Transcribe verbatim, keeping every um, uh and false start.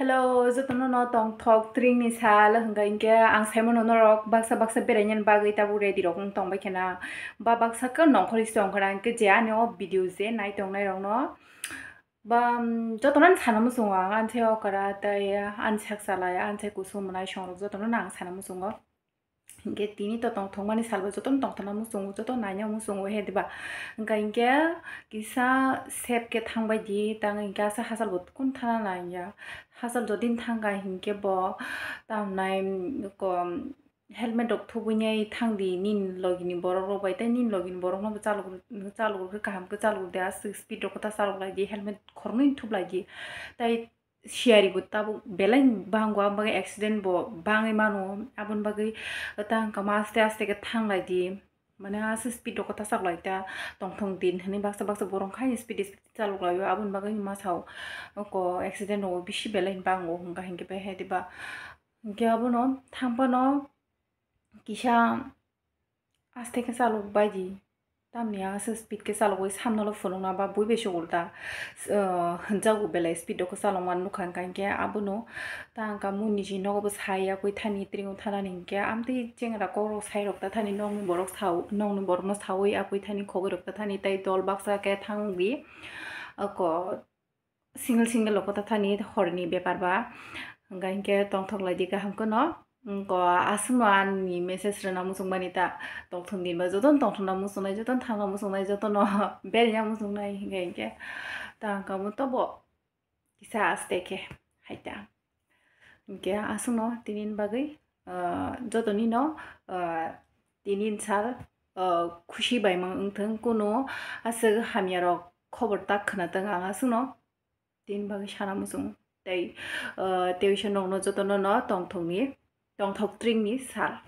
Hello, jotono no tongthok tringni sal hwnkha hinkhe ang saimano norok baksa baksa berainani bagwi tabuk ready rok wng tongbai khena ba baksa khe nongkhorwi se tongkhana hinkhe je ani o video je nai tongnai rokno ba, um, jotono ani sana muchungo ang ani sai okra tei ani sak chalai ani sai kusung mwnai songrok jotono no ang sana muchungo. Hinkhe tini to tongthokmani salbo jotono tongthokna muchungo, joto naina muchungo he diba? Hwnkha hinkhe kisa safe khe thangbai di, tang hinkhe asa hachal bo kun thana nangya. Hachal jodi thangkha hinkhe bo tamnai, mm, ko, helmet rok thubui nai thangdi nini logini borok rok bai tei nini logini borok no bo chalok rw, chalok rw khe kaham khe chalok rw di, aswk speed rok khe ta chalok lai di, helmet khoroknwi thup lai di. Tei siyari bo tabuk belai bango, aboni bagwi accident bo bangwi mano, aboni bagwi tang kama aste aste khe thang lai di, mane aswk speed rok khe ta chalok lai ta tongthok din hinwi baksa baksa borok khai speed speed chalok lai o, aboni bagwi ma sao oko accident rok bisi belai bango hwnkha hinkhe bai hai diba. Hinkhe abono thang phano kisa aste khe chalok bai di. Tamni aswk speed khe chalogwi samno phunukna ba bui bai sugul ta, ah, hwnjago belai speed o khe chalokma nukha, hwnkha hinkhe abono ta hwnkha mui niji nogo bo sai yakwi thani tringo thanani hinkhe amtwi chengra kokrok sai rok ta thani nokni borok sao, nokni borokno sawi yakwi thani khogwi rok ta thani tei dol baksa khe thangwi ako single single rok kotha thani horni bepar ba. Hwnkha hinkhe tongthok lai di kaham kheno. Wngkha aswkno ani message rwna muchung mani ta tongthok din ba jotono tongthokna muchungnai, jotono thangna muchungnai, jotono berna muchungnai hwnkha hinkhe ta wngkha mo tobo kisa aste khe hai ta. Hinkhe aswkno tini bagwi, ah, jotoni no, ah, tini sal, ah, khusi bai mang wngthung, kunu aswk hamya rok khobor tak khwna tong ang aswkno. Tini bagwi sana muchung tei, ah, tei nokno jotono no tongthokni, tongthok tringni sal.